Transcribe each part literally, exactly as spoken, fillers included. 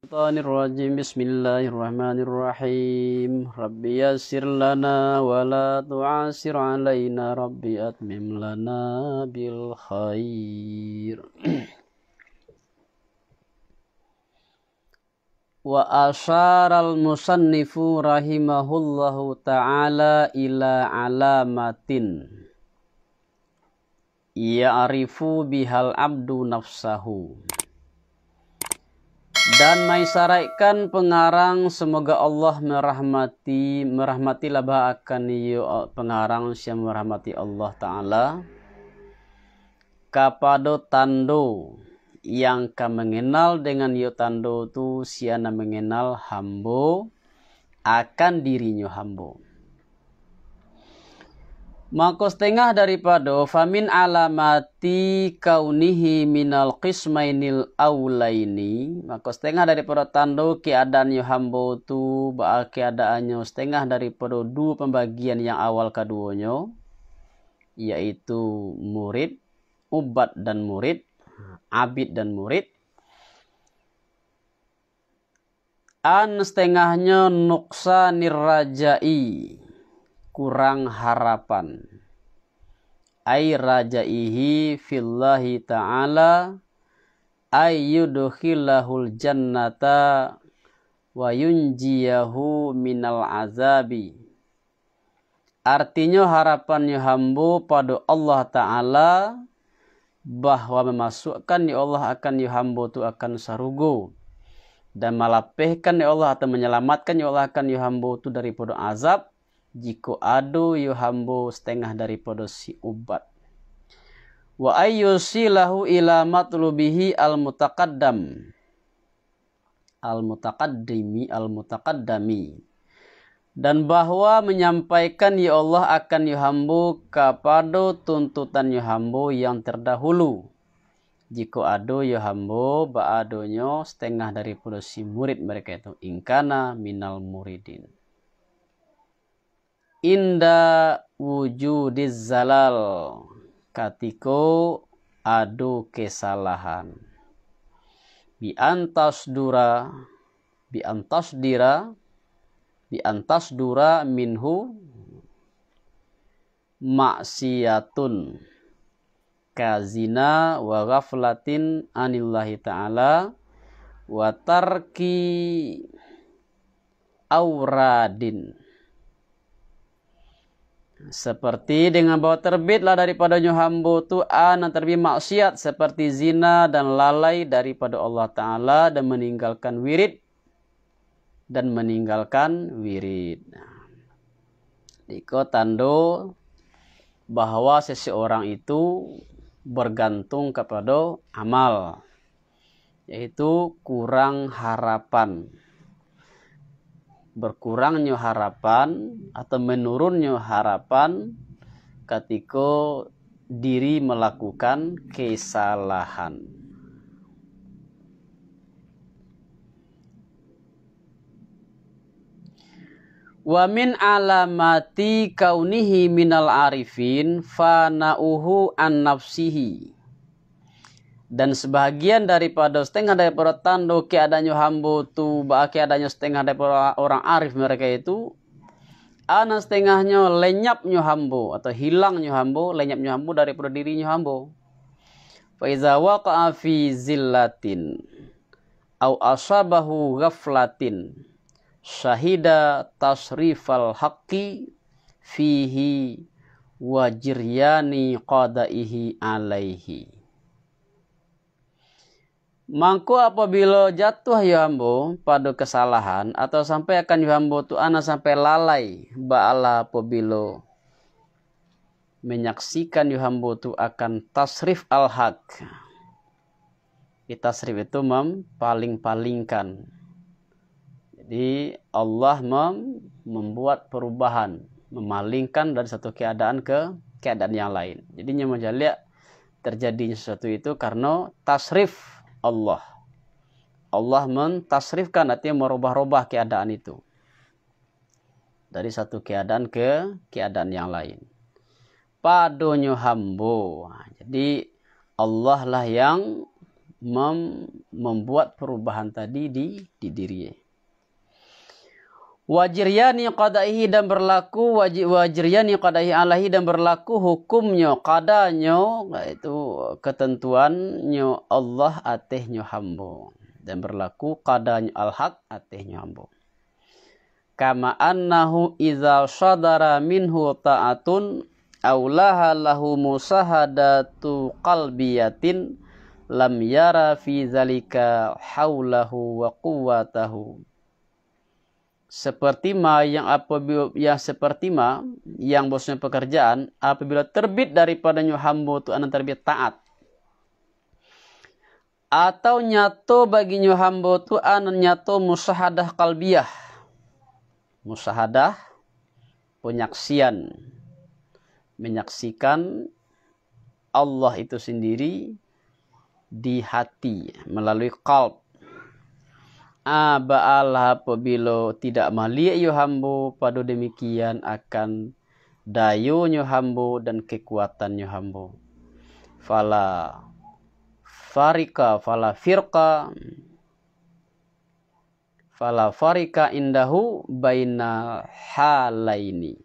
الشيطان الرجيم. بسم الله الرحمن الرحيم. رب يسر لنا ولا تعسر علينا. رب أتمم لنا بالخير. وأشار المصنف رحمه الله تعالى إلى علامة يعرف بها العبد نفسه. Dan maisaraikkan pengarang, semoga Allah merahmati, merahmatilah bah akan iyo pengarang siang merahmati Allah Ta'ala, kapado tando yang ka mengenal dengan iyo tando tu, siang nan mengenal hambo akan dirinyo hambo. Mako, setengah daripado famin alamati kaunihi minal qismainil aulaini, mako, setengah daripado tando keadaannyo hambo tu, baa keadaannyo setengah daripado duo pambagian yang awal kaduonyo, yaitu murid, ubat dan murid, abid dan murid. An setengahnyo nuqsanir raja'i, kurang harapan. Ai rajaihi fillahi ta'ala, ay yudkhilahul jannata wa yunjiyahu minal azabi. Artinyo, harapannyo hambo pado Allah Ta'ala, bahwa mamasuakkan yo Allah akan yo hambo tu akan sarugo, dan malapehkan yo Allah atau manyalamatkan yo Allah akan yo hambo tu daripado azab, jikok ado yo hambo setengah daripado si ubat. Wa ayyusilahu ila matlubihi al-mutaqaddam, al-mutaqaddimi, al-mutaqaddami. Dan bahwa manyampaikan yo Allah akan yo hambo kapado tuntutan yo hambo yang tardahulu, jikok ado yo hambo baadonyo setengah daripado si murid mereka itu, in kana minal muridin. Inda wujudiz zalal, katiko ado kesalahan. Bi antasdura, bi antasdira, bi antasdura minhu maksiatun kazina wa ghaflatin anillahi ta'ala wa tarki auradin. Seperti dengan bahwa terbitlah daripadonyo hambo tu a nan terbit maksiat, seperti zina dan lalai daripado Allah Ta'ala, dan meninggalkan wirid, dan meninggalkan wirid. Iko tando bahwa seseorang itu bergantung kapado amal, yaitu kurang harapan. Berkurangnyo harapan atau menurunnyo harapan katiko diri melakukan kesalahan. Wa min alamati kaunihi minal arifin fana'uhu an nafsihi. Dan sebahagian daripado, setengah daripado tando keadaannyo hambo tu, baa keadaannyo setengah daripado orang arif mereka itu, a nan setengahnyo lenyapnyo hambo, atau hilangnyo hambo, lenyapnyo hambo daripado dirinyo hambo. Fa iza waqa'a fi zillatin, au asabahu ghaflatin, syahida tasrifal haqqi fihi wa jiryani qadaihi alaihi. Mangko apabilo jatuah yo hambo pado kesalahan, atau sampai akan yo hambo tu a nan sampai lalai, baalah apabilo menyaksikan yo hambo tu akan tasrif al-haq. Di tasrif itu mempaling-palingkan. Jadi, Allah mem-, membuat perubahan, memalingkan dari satu keadaan ke keadaan yang lain. Jadi, nyo manjaliak terjadinya sesuatu itu karena tasrif Allah. Allah mentasrifkan, artinya merubah-rubah keadaan itu dari satu keadaan ke keadaan yang lain. Padonyo hambo. Jadi, Allah lah yang mem-, membuat perubahan tadi di, di diri. Wajriyani qadaihi, dan berlaku waji-, wajriyani qadaihi alaihi, dan berlaku hukumnyo, qadanyo, yaitu ketentuannyo Allah atehnyo hambo, dan berlaku qadanyo al-haq atehnyo hambo. Kama annahu idza shadara minhu ta'atun aulaha lahu musahadatu qalbiyatin lam yara fi zalika haulahu wa quwwatahu. Seperti ma yang apabila, yang seperti ma yang bosnya pekerjaan, apabila terbit daripadanya hambo tu anan terbit taat, atau nyato baginyo hambo tu anan nyato musahadah kalbiah. Musahadah, penyaksian, menyaksikan Allah itu sendiri di hati, melalui kalb. Ah, baalah apabila tidak maliek yo hambo pado demikian akan dayonyo hambo dan kekuatannyo hambo. Fala farika, fala firqa, fala farika indahu bainal halaini.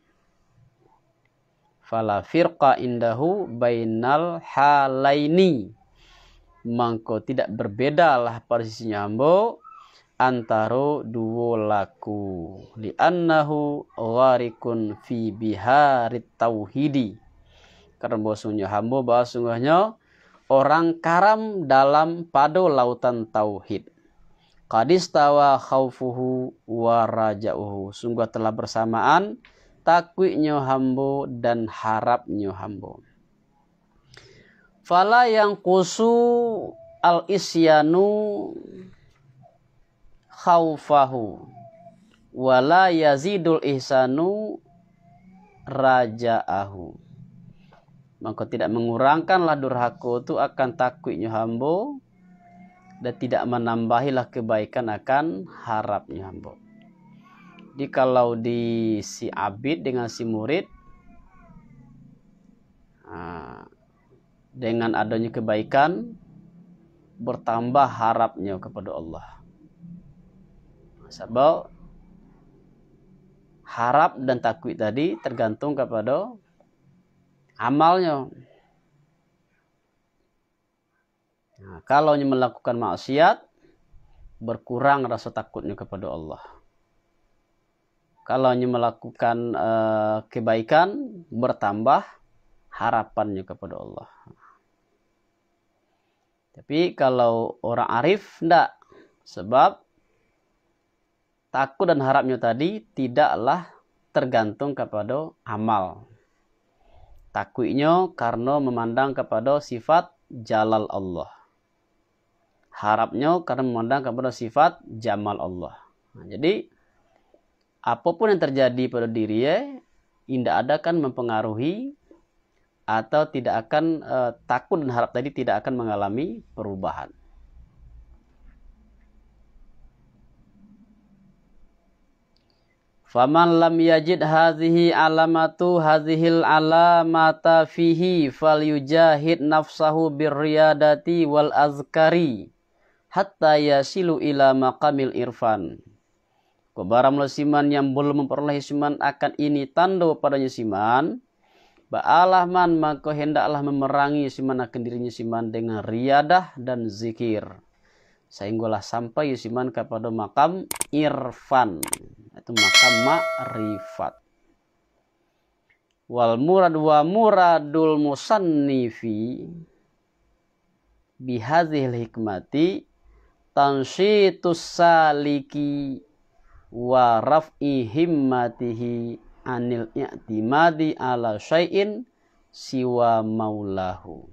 Fala firqa indahu bainal halaini. Mangko tidak berbedalah pada sisinyo hambo antaro duo laku. Li'annahu gharikun fi biharit tauhidi. Karena bahwasanya hambo, bahwa sungguhnyo orang karam dalam pado lautan tauhid. Qadistawa khaufuhu wa raja'uhu. Sungguh telah bersamaan takuiknyo hambo dan harapnyo hambo. Fala yanqusu al-isyanu khaufahu, wala yazidul ihsanu raja'ahu. Mangko tidak mangurangkanlah durhako tu akan takuiknyo hambo, dan tidak manambahilah kebaikan akan harapnyo hambo. Jadi kalau di si abid dengan si murid, ha, dengan adonyo kebaikan, bertambah harapnyo kapado Allah. Sabab harap dan takuik tadi tergantung kapado amalnyo. Nah, kalau nyo melakukan maksiat, berkurang rasa takutnyo kapado Allah. Kalau nyo melakukan, eh, kebaikan, bertambah harapannyo kapado Allah. Tapi kalau orang arif, ndak. Sebab takut dan harapnyo tadi tidaklah tergantung kapado amal. Takuiknyo karano mamandang kapado sifat jalal Allah. Harapnyo karano mamandang kapado sifat jamal Allah. Nah, jadi, apapun yang terjadi pada diri, eh, indak ada kan mempengaruhi atau tidak akan, eh, takut dan harap tadi tidak akan mengalami perubahan. Faman lam yajid hazihi alamatu, hazihil alamata fihi, falyujahid nafsahu birriyadati wal azkari, hatta yasilu ila maqamil irfan. Kok baramulo siman yang belum memperoleh siman akan ini tando padanya siman, baalah man, mako hendaklah memerangi siman akan dirinyo siman dengan riyadah dan zikir. Sahinggolah sampai siman kapado makam irfan, itu makam makrifat. Wal murad wa muradul musannifi bihadzihil hikmati tansyitus saliki wa raf'i himmatihi anil i'timadi ala syai'in siwa maulahu.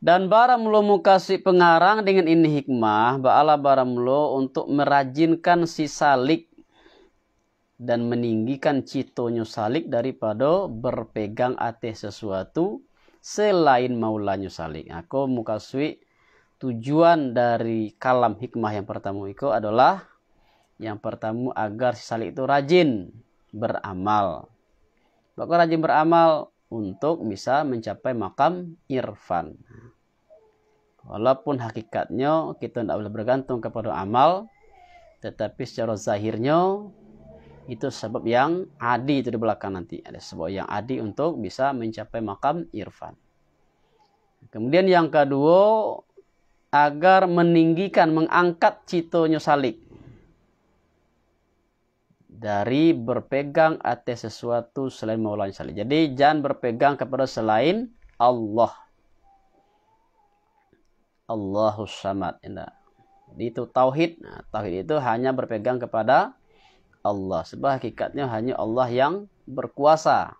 Dan baramulo mukasuik pengarang dengan ini hikmah, baalah baramulo untuk merajinkan si salik dan meninggikan citonyo salik daripado berpegang ateh sesuatu selain maulanyo salik. Ako mukasuik tujuan dari kalam hikmah yang pertamo iko adalah, yang pertamo agar si salik tu rajin beramal. Bako rajin beramal? Untuk bisa mencapai makam irfan. Walaupun hakikatnyo kito ndak boleh bergantung kepada amal, tetapi secara zahirnyo itu sebab yang adi itu di belakang nanti. Ada sebab yang adi untuk bisa mencapai makam irfan. Kemudian yang kedua, agar meninggikan, mengangkat citonyo salik dari berpegang atas sesuatu selain Maulanya salik. Jadi, jan berpegang kepada selain Allah. Allahus Samad, indak. Jadi, itu tauhid. Nah, tauhid itu hanya berpegang kepada Allah. Sebab hakikatnya hanya Allah yang berkuasa.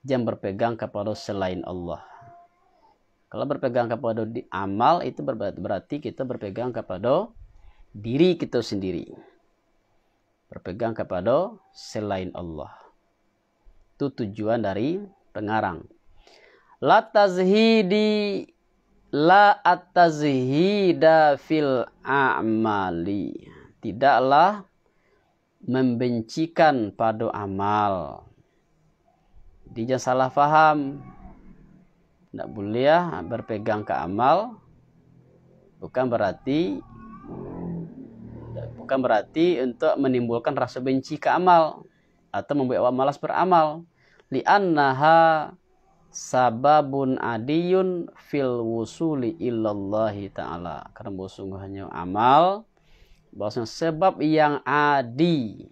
Jan berpegang kepada selain Allah. Kalau berpegang kepada di, amal, itu ber-, berarti kita berpegang kepada diri kita sendiri. Berpegang kepada selain Allah. Itu tujuan dari pengarang. La tazhidi, la at-tazhida fil a'mali. Tidaklah membencikan pado amal. Jadi, jan salah faham. Ndak buliah berpegang ka amal, bukan berarti, bukan berarti untuk menimbulkan rasa benci ka amal atau membuat awak malas beramal. Li'annaha sababun adiyun fil wusuli ilallahi ta'ala. Karena bahwasungguhnyo amal, bahwasungguhnyo sebab yang adi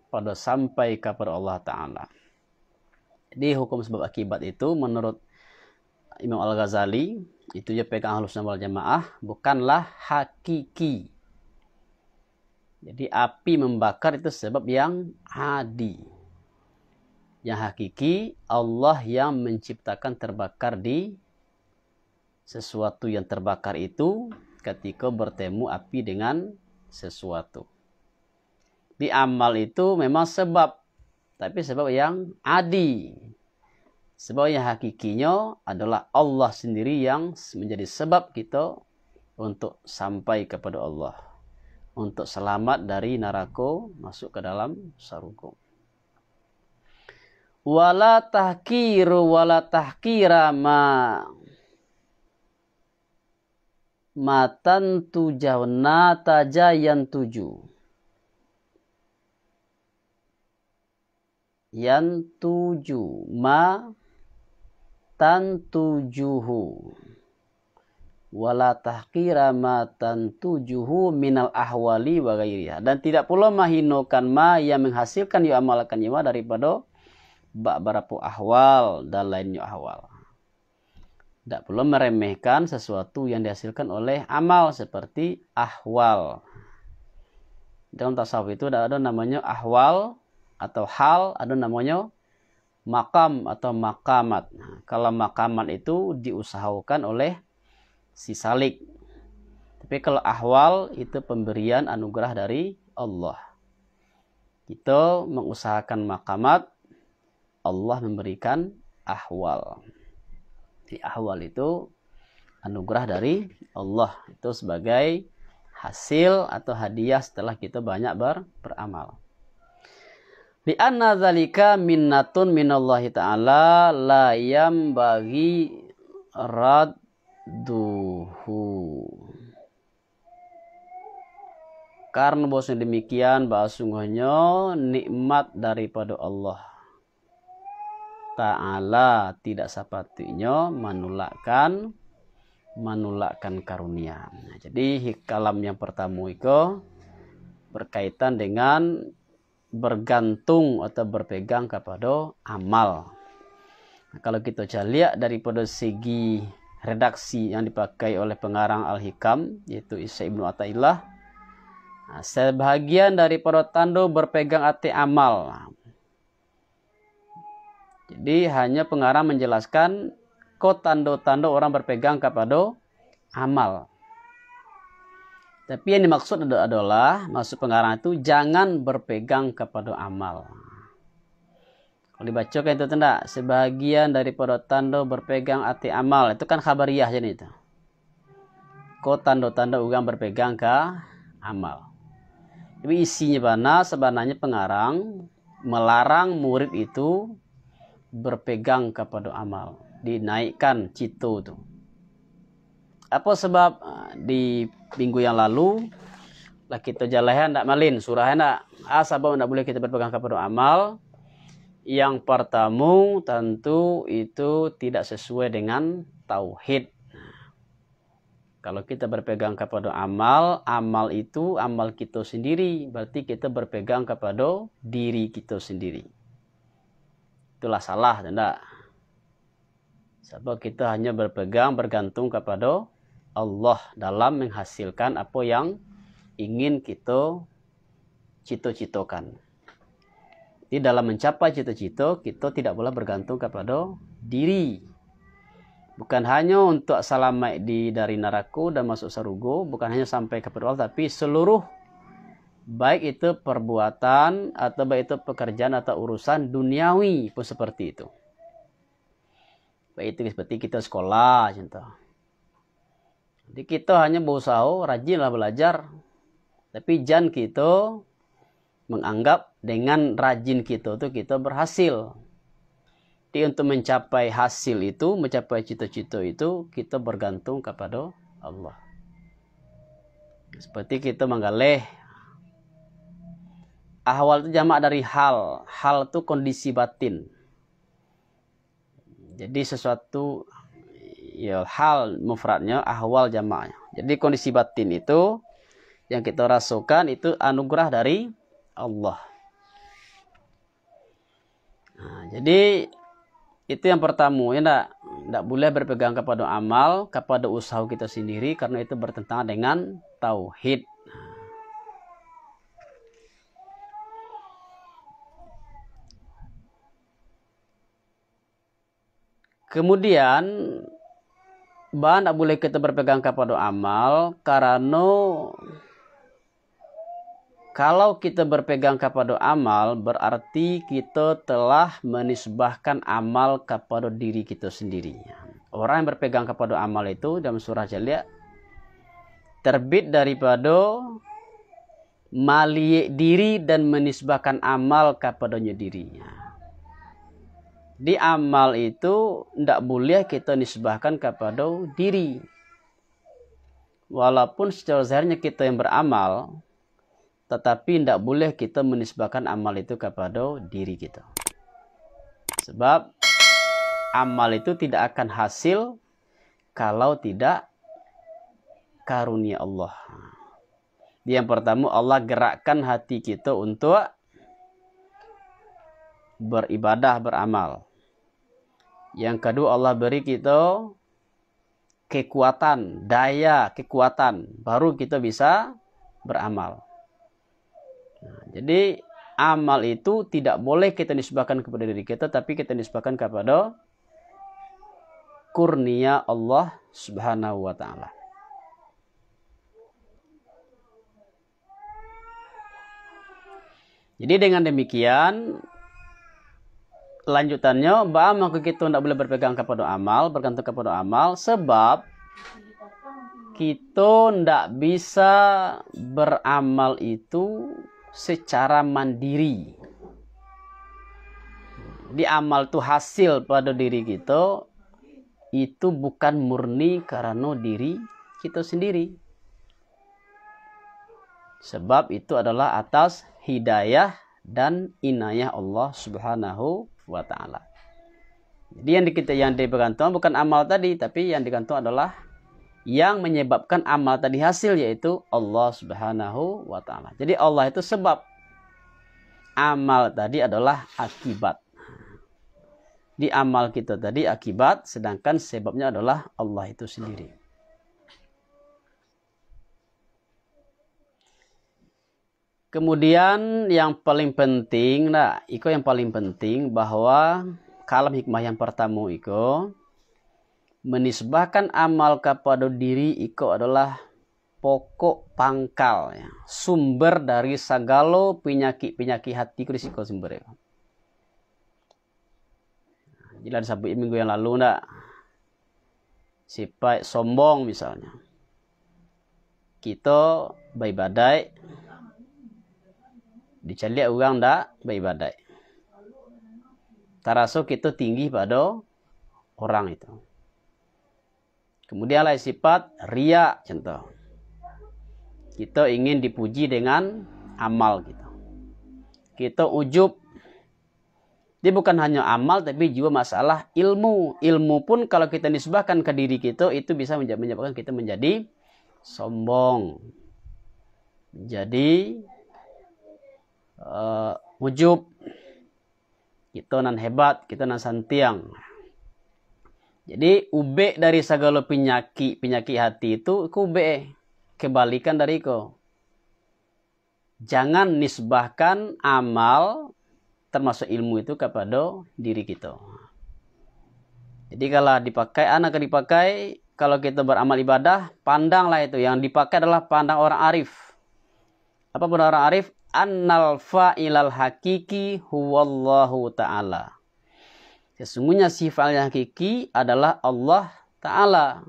pada sampai kepada Allah Ta'ala. Jadi, hukum sebab akibat itu menurut Imam Al-Ghazali, itu je pegang Ahlus Sunnah wal Jamaah, bukanlah hakiki. Jadi, api membakar itu sebab yang adi. Yang hakiki, Allah yang menciptakan terbakar di sesuatu yang terbakar itu ketika bertemu api dengan sesuatu. Di amal itu memang sebab, tapi sebab yang adi. Sebab yang hakikinyo adalah Allah sendiri yang menjadi sebab kita untuk sampai kepada Allah, untuk selamat dari narako, masuk ke dalam sarugo. Wala tahkiru, wala tahkira ma, matan tujau, na taja yan tuju. Yan tuju, ma tan tujuhu. Wala tahkira ma tan tujuhu minal ahwali wa ghairiha. Dan tidak pulo mahinokan ma yang menghasilkan yo amalkan yo ma daripado bak barapo ahwal dan lainnyo ahwal. Ndak pulo meremehkan sesuatu yang dihasilkan oleh amal seperti ahwal. Dalam tasawuf itu ado namonyo ahwal atau hal, ado namonyo makam atau makamat. Nah, kalau makamat itu diusahakan oleh si salik. Tapi kalau ahwal itu pemberian anugerah dari Allah. Kita mengusahakan makamat, Allah memberikan ahwal. Di ahwal itu anugerah dari Allah. Itu sebagai hasil atau hadiah setelah kita banyak ber-, beramal. Li anna zalika minnatun minallahi ta'ala la yambaghi radduhu. Karena bahwasanya demikian, bahwa sungguhnyo nikmat daripada Allah Ta'ala tidak sapatuiknyo manulakkan, manulakkan karunia. Nah, jadi hi-, kalam yang pertama iko berkaitan dengan bergantung atau berpegang kepada amal. Nah, kalau kita caliak daripada segi redaksi yang dipakai oleh pengarang Al-Hikam, yaitu Isa Ibnu Athaillah, nah, sebahagian daripada tando berpegang ateh amal. Jadi, hanya pengarang menjelaskan ko tando-tando orang berpegang kepada amal. Tapi yang dimaksud ado-, adalah, maksud pengarang itu, jangan berpegang kepada amal. Kalau dibacokan itu tu ndak, sebahagian daripada tando berpegang ateh amal, itu kan khabariah jadi itu. Ko tando-tando urang berpegang ka amal. Tapi isinyo bana, sabananyo pengarang melarang murid itu berpegang kepada amal, dinaikkan cito tu. Apo sabab? Ah, di minggu yang lalu lah kito jalahan ndak malin, surah ndak. Ah, sabab ndak buliah kito berpegang kapado amal. Yang pertamo, tantu itu tidak sesuai dengan tauhid. Kalau kita berpegang kepada amal, amal itu amal kita sendiri, berarti kita berpegang kepada diri kita sendiri. Itulah salah, tu ndak? Sebab kita hanya berpegang, bergantung kepada Allah dalam menghasilkan apa yang ingin kita cito-citokan. Di dalam mencapai cito-cito, kita tidak boleh bergantung kepada diri. Bukan hanya untuk selamat di, dari neraka dan masuk sarugo, bukan hanya sampai kepada Allah, tapi seluruh, baik itu perbuatan atau baik itu pekerjaan atau urusan duniawi pun seperti itu. Baik itu seperti kita sekolah, contoh. Jadi, kita hanya berusaha, rajinlah belajar. Tapi jan kita menganggap dengan rajin kita tu kita berhasil. Jadi, untuk mencapai hasil itu, mencapai cita-cita itu, kita bergantung kepada Allah. Seperti kita manggaleh. Ahwal tu jamak dari hal. Hal tu kondisi batin. Jadi, sesuatu, ya, hal mufradnya, ahwal jamaknya. Jadi, kondisi batin itu yang kita rasakan itu anugerah dari Allah. Nah, jadi, itu yang pertama, ya ndak? Ndak boleh berpegang kepada amal, kepada usaha kita sendiri, karena itu bertentangan dengan tauhid. Kemudian, ba ndak buliah kita berpegang kapado amal, karano kalau kita berpegang kapado amal, berarti kita telah menisbahkan amal kapado diri kita sendiri. Orang yang berpegang kapado amal itu, dalam surah Jaliak, terbit daripado maliek diri dan menisbahkan amal kapadonyo diri. Di amal itu ndak buliah kita nisbahkan kapado diri. Walaupun secara zahirnya kita yang beramal, tetapi ndak buliah kita menisbahkan amal itu kapado diri kita. Sebab amal itu tidak akan hasil kalau tidak karunia Allah. Yang pertama, Allah gerakkan hati kita untuk beribadah, beramal. Yang kedua, Allah beri kita kekuatan, daya, kekuatan, baru kita bisa beramal. Nah, jadi, amal itu tidak boleh kita nisbahkan kepada diri kita, tapi kita nisbahkan kepada kurnia Allah Subhanahu wa Ta'ala. Jadi, dengan demikian, lanjutannyo, baa mangko kito ndak buliah berpegang kapado amal, bergantung kapado amal, sebab kito ndak bisa beramal itu secara mandiri. Di amal tu hasil pado diri kito, itu bukan murni karano diri kito sendiri. Sebab itu adalah atas hidayah dan inayah Allah Subhanahu wa Ta'ala. Jadi, yang di-, kita, yang digantung bukan amal tadi, tapi yang digantung adalah, yang menyebabkan amal tadi hasil, yaitu Allah Subhanahu wa Ta'ala. Jadi, Allah itu sebab, amal tadi adalah akibat. Di amal kita tadi akibat, sedangkan sebabnya adalah Allah itu sendiri. Kemudian, yang paling penting, nah, iko yang paling penting, bahwa kalam hikmah yang pertama iko, menisbahkan amal kapado diri iko adalah pokok pangkal, ya, sumber dari sagalo pinyakik-pinyakik hati ko di siko sumber. Jelas disabuik minggu yang lalu ndak? Sifat sombong misalnya. Kito baibadaik, dicaliak urang ndak baibadaik. Taraso kito tinggi pado orang itu. Kemudian lah sifat riya, contoh. Kita ingin dipuji dengan amal kita. Kita ujub. Dia bukan hanya amal, tapi juga masalah ilmu. Ilmu pun kalau kita nisbahkan ke diri kita, itu bisa menja-, menyebabkan kita menjadi sombong. Jadi, eh, ujub. Kita nan hebat, kita nan santiang. Jadi, ubek dari sagalo pinyakik, pinyakik hati itu, ko ubek, kebalikan dari ko. Jangan nisbahkan amal, termasuk ilmu itu, kepada diri kita. Jadi, kalau dipakai, anak dipakai, kalau kita beramal ibadah, pandanglah itu. Yang dipakai adalah pandang orang arif. Apa pun orang arif, annal fa'ilal hakiki huwallahu ta'ala. Sesungguhnya si fa'il yang hakiki adalah Allah Ta'ala.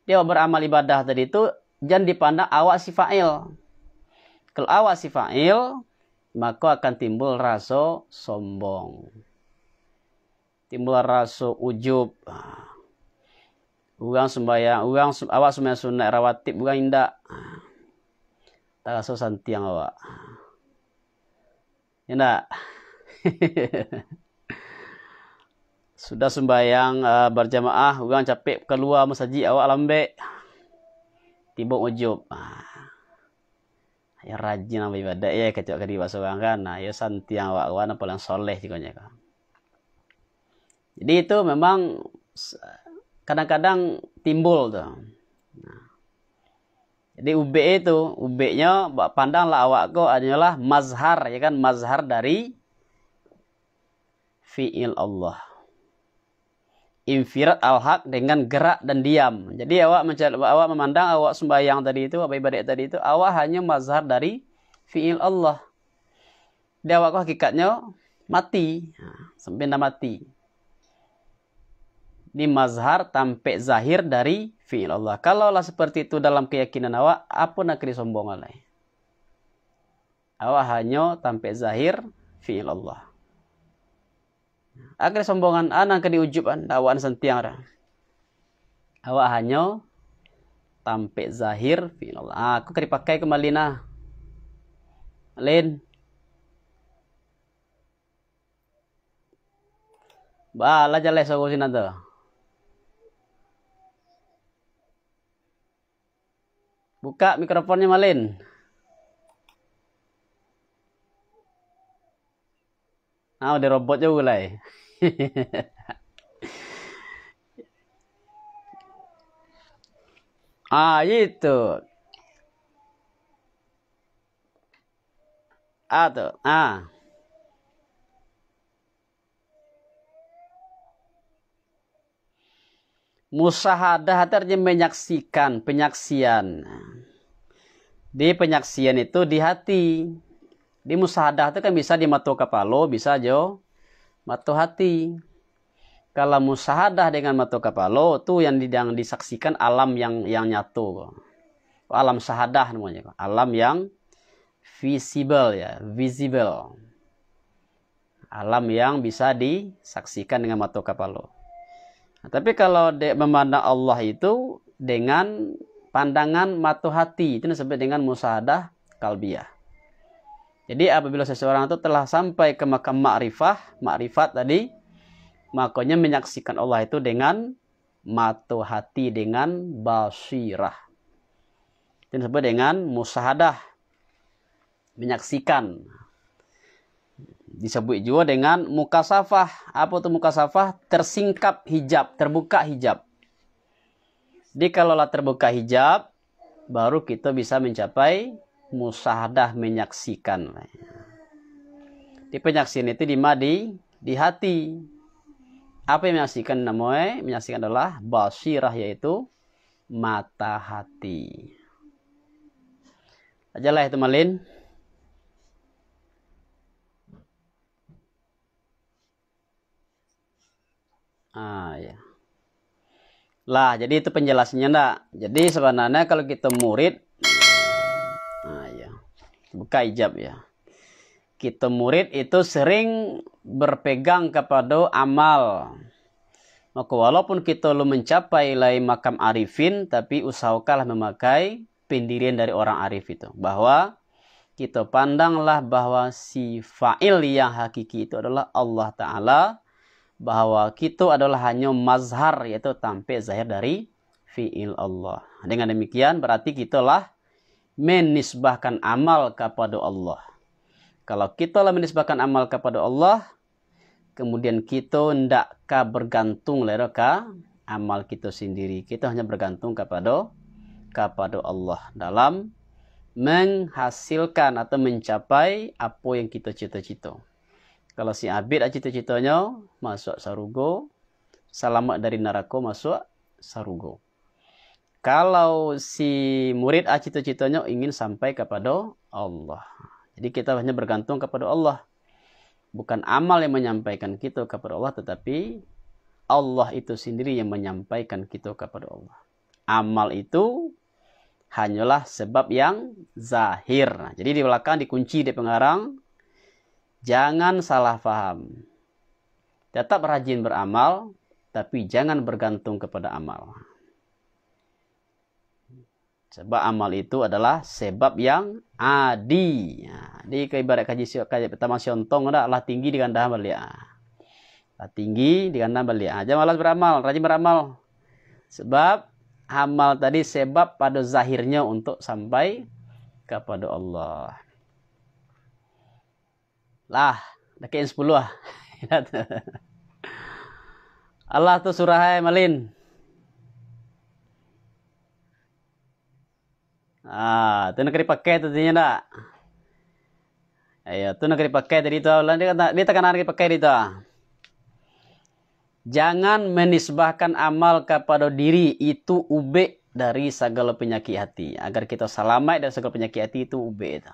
Dia beramal ibadah tadi tu, jan dipandang awak si fa'il. Kalau awak si fa'il, maka akan timbul raso sombong. Timbul raso ujub. Urang sumbayang, urang su-, awak sumbayang sunat rawatib, urang indak. Taraso santiang awak. Indak. Sudah sumbayang, eh, berjamaah, urang capek kalua masajik, awak lambek. Timbul ujub. Ah. Yo rajin lah baibadah, yo kecek ka diri awak surang kan. Nah, yo santiang awak, awak nan paling soleh cikonyo kan. Jadi itu memang s-, kadang-kadang timbul tu. Nah. Jadi ubek itu, ubeknyo, ba-, pandanglah awak ko hanyolah mazhar, ya kan, mazhar dari fi'il Allah. Infirad al-haq dengan gerak dan diam. Jadi awak menca-, awak memandang awak sembahyang tadi itu, awak beribadat tadi itu, awak hanya mazhar dari fi'il Allah. Di awak ko hakikatnyo mati. Ha, sampai ndak mati. Di mazhar tampek zahir dari fi'il Allah. Kalau lah seperti itu dalam keyakinan awak, apo nak disombongan lai? Awak hanyo tampek zahir fi'il Allah. Akhir sombongan, ah, nan ka diujuban, awak santiang dah. Awak hanyo tampek zahir fi'il Allah. Ah, aku ka dipakai kembali nah. Lin. Ba, lah jaleh suaro sinan tu. Buka mikrofonnyo, Malin. Ah, udah robot jauh lai. Ah, itu. Ah, tu. Ah. Musahadah tu artinya menyaksikan, penyaksian. Di penyaksian itu di hati. Di musahadah tu kan bisa di mato kapalo, bisa jo mato hati. Kalau musahadah dengan mato kapalo, tu yang di-, yang disaksikan alam yang, yang nyato. Alam sahadah namanya. Alam yang visible, ya, visible. Alam yang bisa disaksikan dengan mato kapalo. Nah, tapi kalau dek memandang Allah itu dengan pandangan mato hati, itu disebut dengan musahadah kalbiyah. Jadi apabila seseorang itu telah sampai ke makam makrifah, makrifat tadi, makanya menyaksikan Allah itu dengan mato hati, dengan basirah. Itu disebut dengan musahadah, menyaksikan. Disebut juga dengan mukasafah. Apa tu mukasafah? Tersingkap hijab, terbuka hijab. Jadi kalau lah terbuka hijab, baru kita bisa mencapai musahadah, menyaksikan. Di penyaksian itu di ma-, di, di hati. Apa yang menyaksikan namanya? Menyaksikan adalah basirah, yaitu mata hati. Ajalah itu, Malin. Ah, ya. Lah, jadi itu penjelasannya ndak. Jadi sebenarnya kalau kita murid, ah, ya. Buka hijab ya. Kita murid itu sering berpegang kepada amal. Maka walaupun kito alun mancapai lai makam arifin, tapi usahokanlah mamakai pendirian dari orang arif itu, bahwa kito pandanglah bahwa si fa'il yang hakiki itu adalah Allah Ta'ala, bahwa kito adalah hanyo mazhar, yaitu tampek zahir dari fi'il Allah. Dengan demikian, berarti kito lah menisbahkan amal kapado Allah. Kalau kito lah menisbahkan amal kapado Allah, kemudian kito ndak ka bergantung lai doh ka amal kito sendiri. Kito hanya bergantung kapado, kapado Allah dalam menghasilkan atau mencapai apo yang kito cito-cito. Kalau si abid cito-citonyo masuak sarugo, salamaik dari narako, masuak sarugo. Kalau si murid cito-citonyo ingin sampai kapado Allah. Jadi, kita hanya bergantung kapado Allah. Bukan amal yang menyampaikan kito kapado Allah, tetapi Allah itu sendiri yang menyampaikan kito kapado Allah. Amal itu hanyolah sebab yang zahir. Nah, jadi di balakang dikunci dek pengarang, jangan salah faham. Tetap rajin beramal, tapi jangan bergantung kepada amal. Sebab amal itu adalah sebab yang adi. Nah, jadi ka ibarat kaji si-, kaji pertama siontong dah, lah tinggi dirandahan baliak. Lah tinggi dirandahan baliak. Ah, jangan malas beramal, rajin beramal. Sebab amal tadi sebab pado zahirnyo untuk sampai kapado Allah. Lah, dakek sepuluh lah. Allah tu surah ai, Malin. Ah, tu nak dipakai tu, tinyo ndak? Ayo, tu nak dipakai tadi tu. Lah, dia kata, dia takana nak dipakai tadi tu. Jangan menisbahkan amal kapado diri, itu ubek dari sagalo panyakik hati. Agar kito salamaik dari sagalo panyakik hati, itu ubek itu.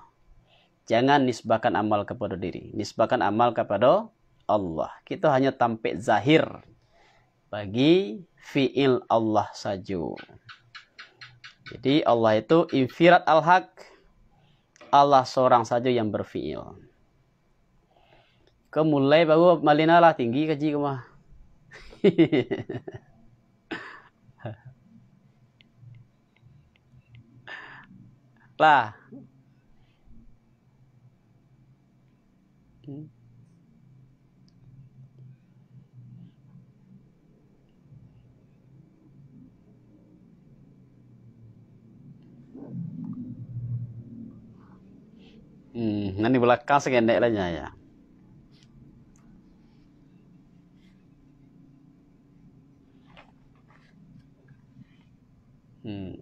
Jangan nisbahkan amal kapado diri. Nisbahkan amal kapado Allah. Kito hanyo tampek zahir bagi fi'il Allah sajo. Jadi, Allah itu infirad al-haq, Allah sorang sajo yang berfi'il. Ko mulai baru Malin lah tinggi kaji ko mah. Lah. Hmm, nan di balakang saketek lah nyo, ya. Hmm.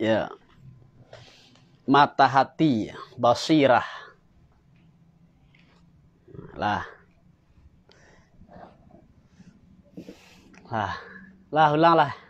Ya. Mata hati, basirah. Lah. Lah. Lah, ulang lah.